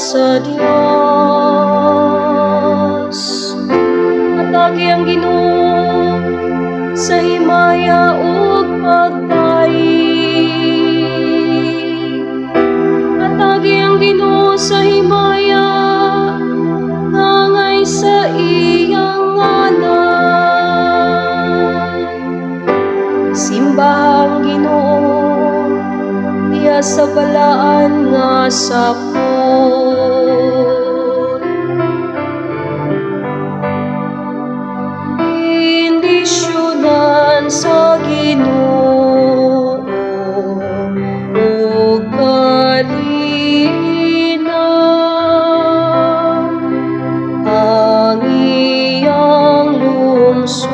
Sa Dios. Atagi ang Ginoo sa himaya ug pagdaig. Atagi ang Ginoo sa himaya, ngangay sa iyang ngalan. Simbaha ang Ginoo diha sa balaan nga sapot. Bendisyonan sa Ginoo ug kalinaw ang iyang lungsod.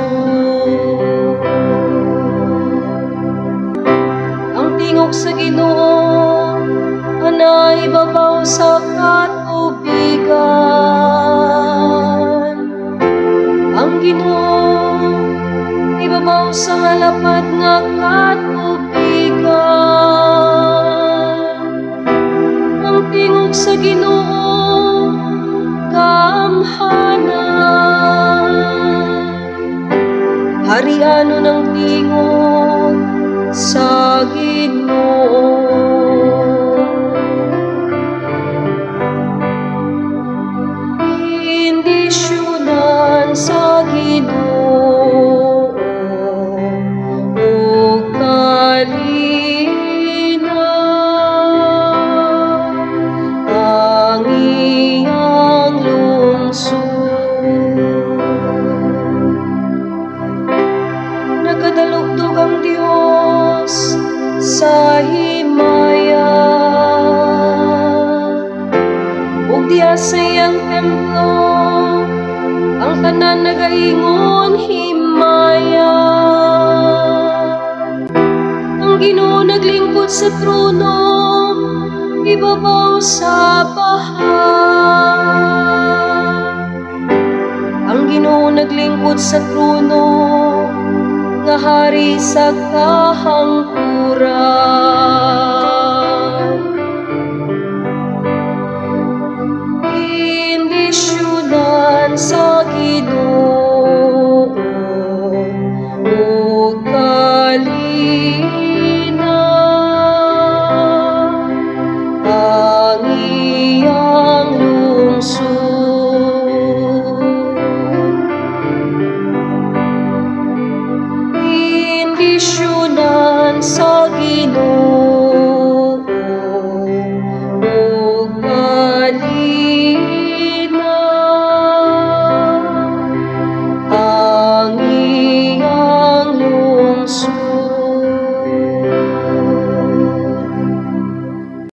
Ang tingog sa Ginoo anaa ibabaw sa katubigan. Ang Ginoo ibabaw sa malapad nga katubigan. Ang tingog sa Ginoo kaamhanan. Harianon ang tingog sa Ginoo. Bendisyonan sa Ginoo ug kalinaw ang iyang lungsod. Nagadalugdog ang Dios sa himaya ug diha sa iyang templo ang tanan nagaingon, "Himaya." Ang Ginoo naglingkod sa trono ibabaw sa baha. Ang Ginoo naglingkod sa trono nga hari sa kahangkuran.